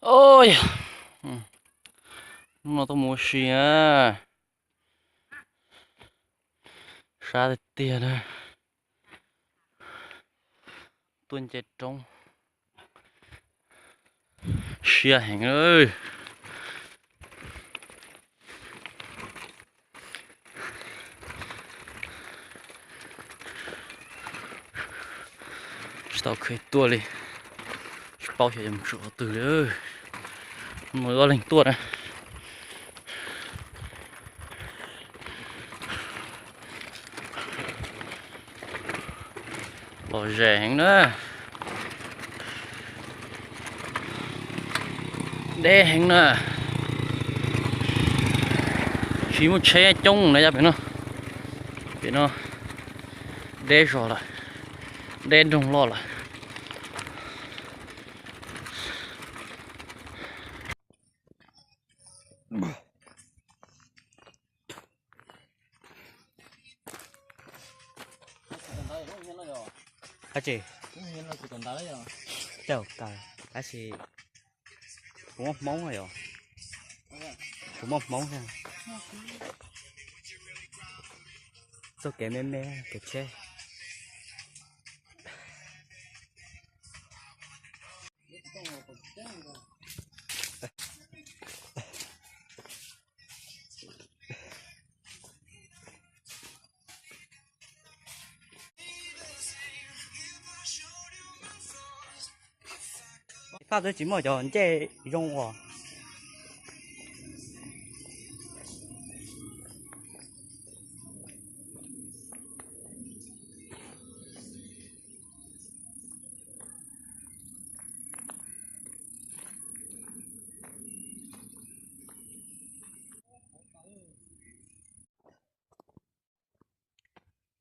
Oj, hnub no tuaj mus ua si na, sab tiag tiag na, tuaj nce roob, siab heev. Tsis tau kheev tuaj li, tsis paub xyov yuav mus txog qhov twg li. Mus ob leeg tuaj na. Lom zem heev na. Deb heev na. Tsis muaj tsheb coob na yog pem no. Pem no deb zog lawm, deb nroog loj lawm. Ab tsi, tab sis kuv muaj hmoob yom, kuv muaj hmoob thiab. Txoj kev me me kev tsheb. Faj twb tsis muaj cov ncej zoo os.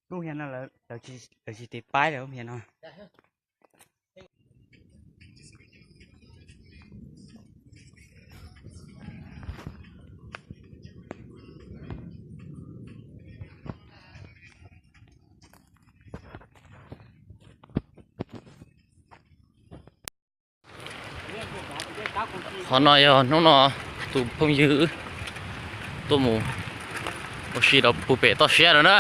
Lub hiav no lawv tsis tiv paib lawm lub hiav no. Qhov no yog hnub no tus phooj ywg tuaj mus ua si rau puag pem toj siab no na.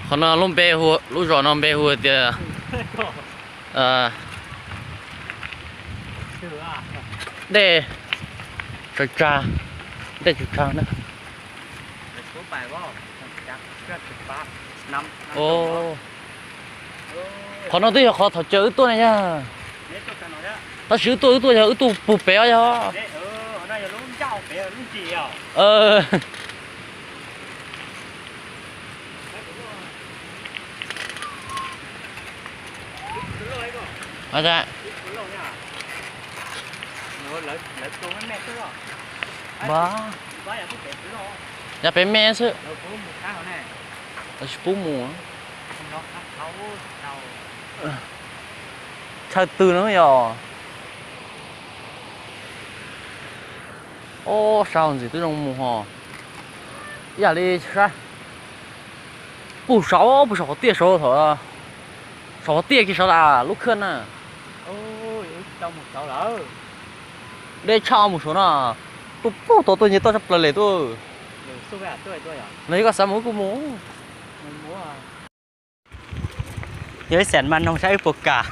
Qhov no lub npe hu, lub zos no npe hu tias Dej Tsaws Tsag, Dej Tsaws Tsag na. Qhov no twb yog qhov thaum caw wb tuaj ne yog. Tab sis wb tuaj, wb tuaj yog wb tuaj puag pem os yog. Yav pem me xwb, tsis pub mus. Chaw twg no yog? Ob sab ntxiv twb zoo mus hos. Ib yam li sab puag saud, puag saum qhov tiaj saud, saum qhov tiaj kiag saud lawm lub khaj na. Deb tshaj mus saud na. Tuaj puag tod tuaj nce toj tshaj plaws li tuaj. Los yog koj xav mus wb kuj mus. Yog ib xeem mas noog saib wb puas kam.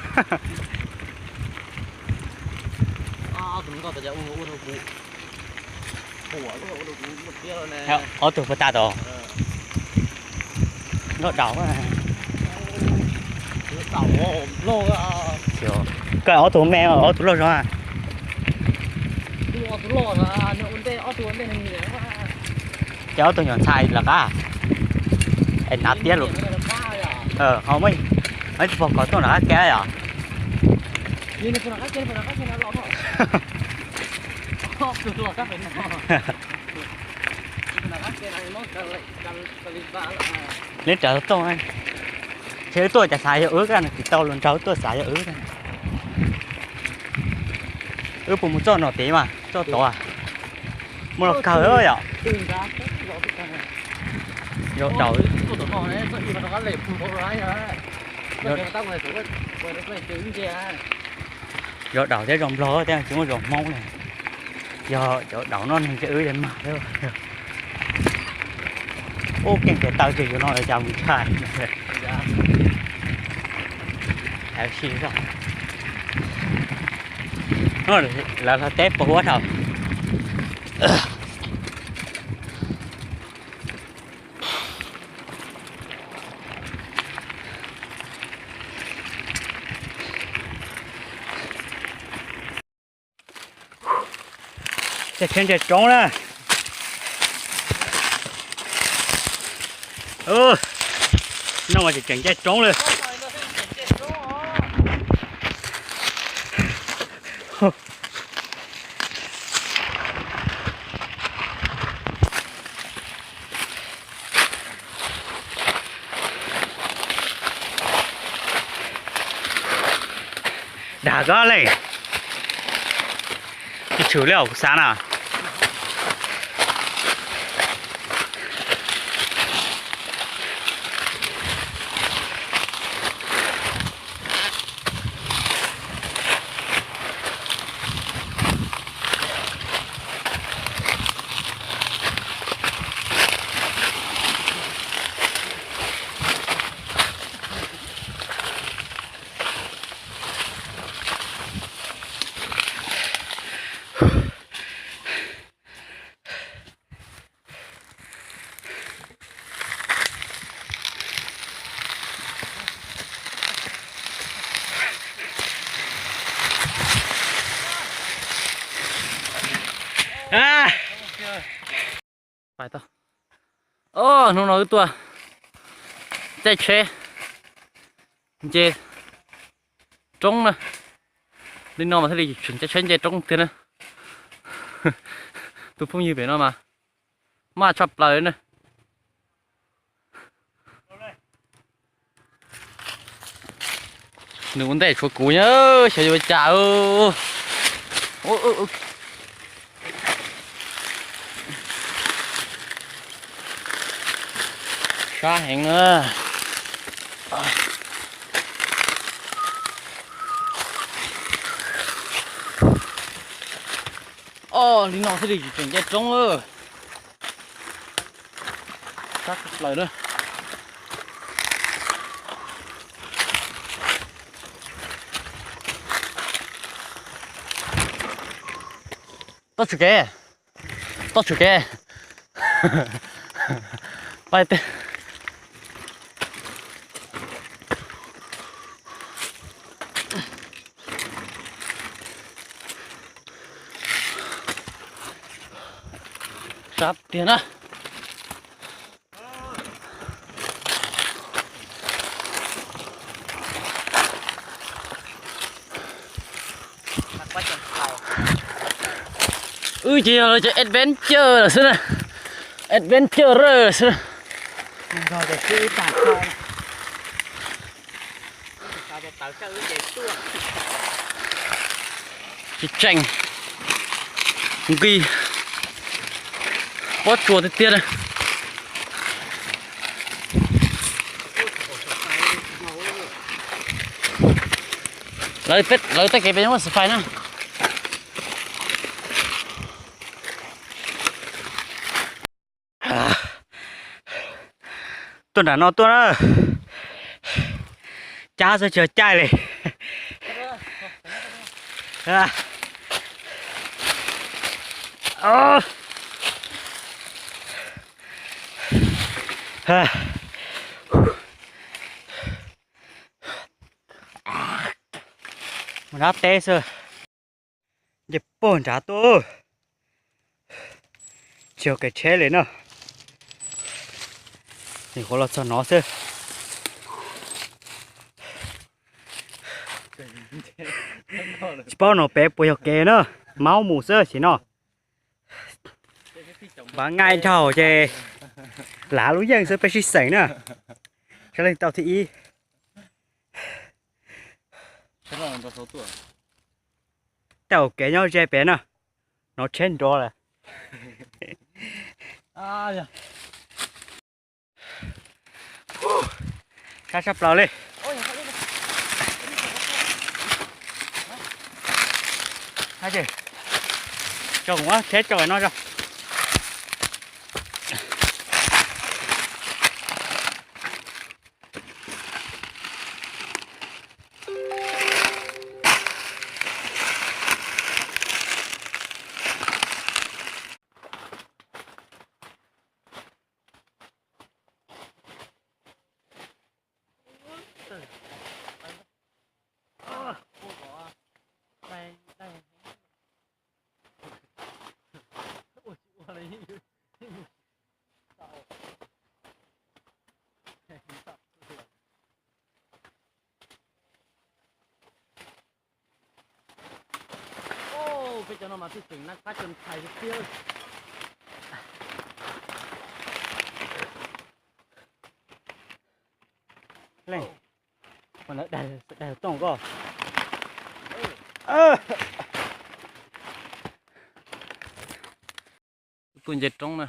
Ob tug puas tas tod. Loj daus. Koj ob tug me, ob tug loj zog. Ces ob tug nyuam ntxhais lawv qab es hnav tiab lawm. Ho muaj ib tug pog kov tuaj nram qab ke yom. Neb rawv tuaj, ces wb tuaj cas xav yog wb, koj tsis tau los nrog wb tuaj xav yog wb. Wb puas mus txoj no tid mas txoj tod muaj los kawg yom. Yog daus. Zos daus thiab zos nplog thiab tsis muaj zos Hmoob li. Yog cov daus no neeg ces wb mag thiab. Ub, keej tias taw ces yuav no cas mus ntshai. Lawv teb puas huab dhau. Caij tsheb ntsia roob na. No mas tseem tseem caij roob li. Dag koj leej, tsis tshwm li os kuv xav na. Hnub no wb tuaj caij tsheb nce roob na. Li no mas thiaj li tseem caij tsheb nce roob tiag na. Tus phooj ywg pem no mas maj tshaj plaws na. Nws ua ntej tshuav kuv na, xyov yuav cas. Sab heev na. Os, li no thiaj li tseem caij roob. Sab plaws na. Toj tshwm kev, toj tshwm kev. Pais teb. Sab tiag na. Wb ces yog lawv cov adventure lawm xwb na, adventure xwb na. Tsis tseem nqis pob tsuas tiag tiag. Lawv tej kev pem nyob muaj xav fais na. Tuaj nram no tuaj na. Cab xwb tsis caij li. Mus nrab teb xwb. Nce puag nrad tuaj. Tsis yog kev tsheb li no. Nyuam qhuav los txog no xwb. Tsis paub no pem puas yog kev na. Maub mus xwb sim no. Npav nqaij nraug ces lav lub yeej xwb peb sib xeem na. Sab leej tau thib ib. Tej hauv kev nyob ze pem na. No tsheb nrov lawm. Sab sab plaws li. Hab ces, tso kuv muab tsheb tso no tso. Peb cov no mas twb tseem nab qab cov ntxhais tiag. Leej, dag tooj koj. Pw nce roob na.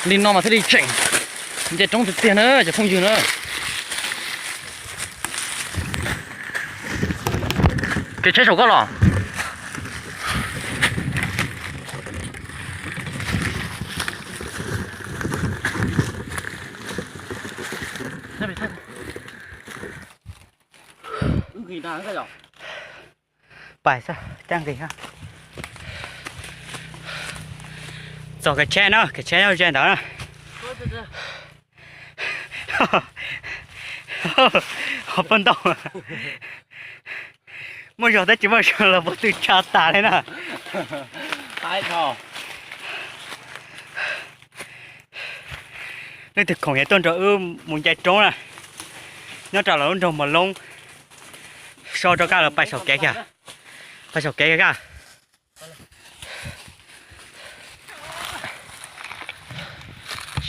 Li no mas thiaj li tseem nce roob tiag tiag na cov phooj ywg na. Kev tsheb saum koj los. Pais xwb, cab nqis. Txog kev tsheb na, kev tsheb nyob ze ntawd na. Ho poj ntau. Muaj zog thiab tsis muaj zog los puav twg tsa tas li na. Leej twg khoom yuav tuaj nrog wb mus nce roob na, nyob rau lawv lub nroog Mos Loob, sau rau koj lawv pais saum kev kiag, pais saum kev kiag koj.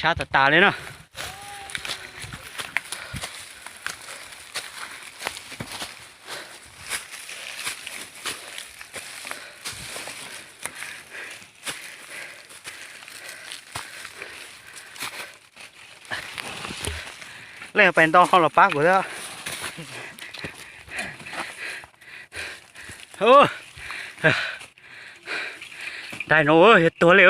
Sab tas tas li na. Leej pais ntau ho los pab kuv thiab. Nraim no yuav tuag li.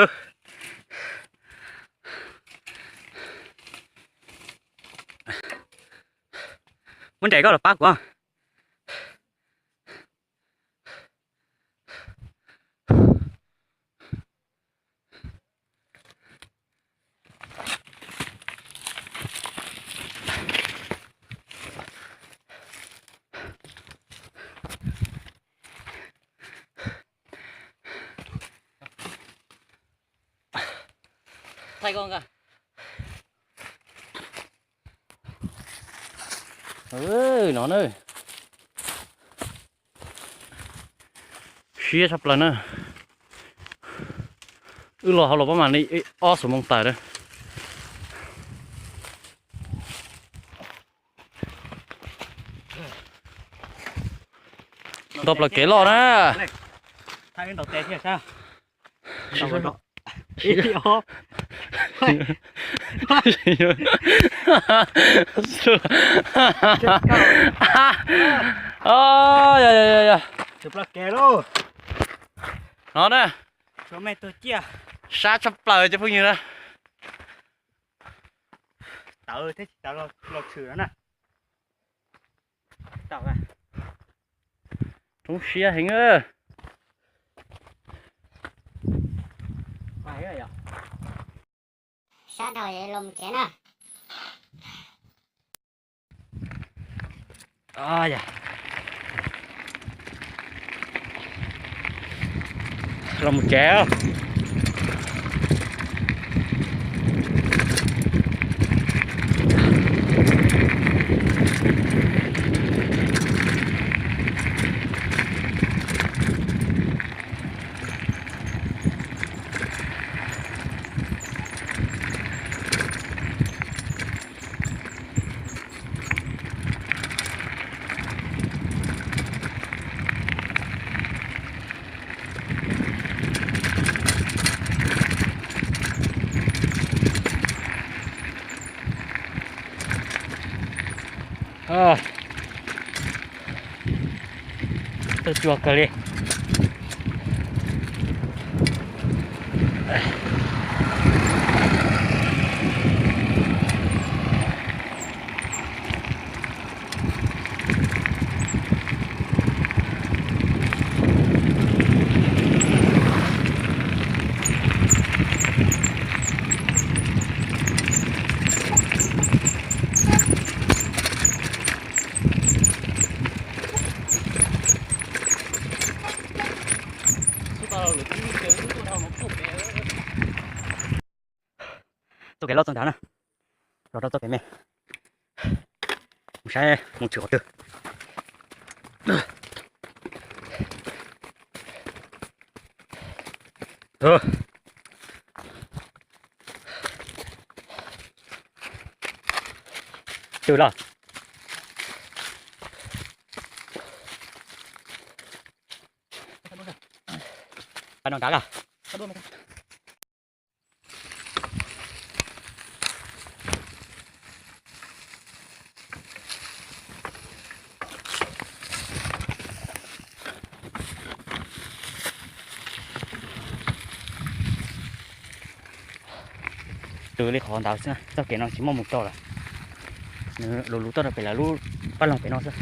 Muab nraim koj los pab kuv. Thaij koj nka. No na. Siab tshaj plaws na. Wb los hauv los pab mam li ob xuab moos tawm na. Nto plaws kev loj na. Yog, yog, yog, yog. No na. Sab tshaj plaws cov phooj ywg na. Tawv thiab tsis tawv los tshwm no na. Roob siab heev. Sab dhau los mus tsev na. Los mus tsev. Tawg cuag kawg li. Txoj kev loj txog nrad na, los rau txoj kev me, mus saib mus tshwm qhov twg. Twb los. Pab no nrad los. Twb li qhov ntawd xwb, txoj kev no tsis muaj mus tau lawm. Nws lus lus toj rau pem lawv lub pab loog pem no xwb.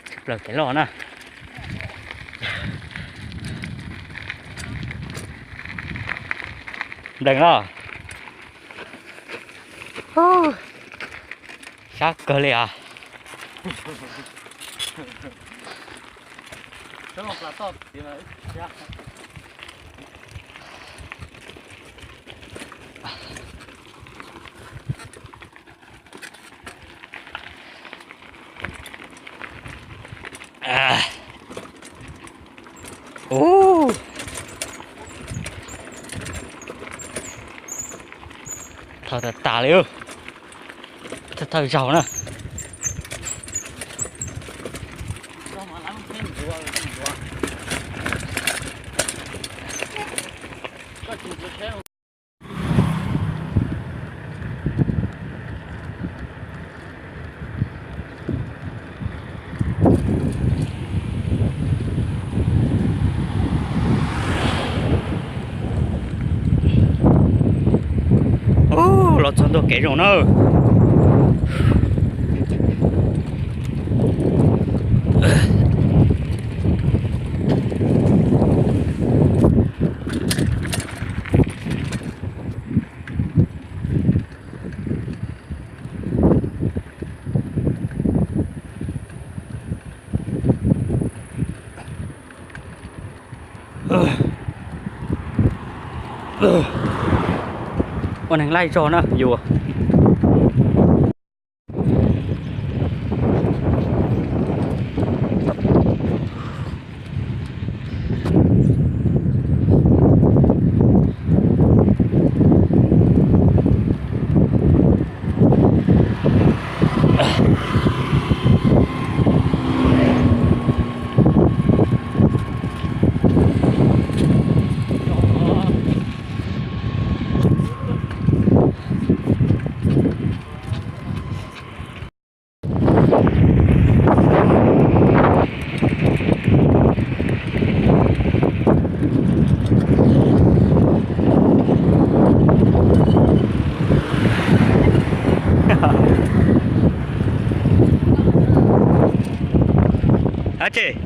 Tshaj plaws kev loj na. Nplees los. Sab kawg li as. Ub, thawj tas tas li, thawj thawj zaug na. Ub, los txog ntua kev zoo na. Ua neeg laij zog na yus. Ab tsi,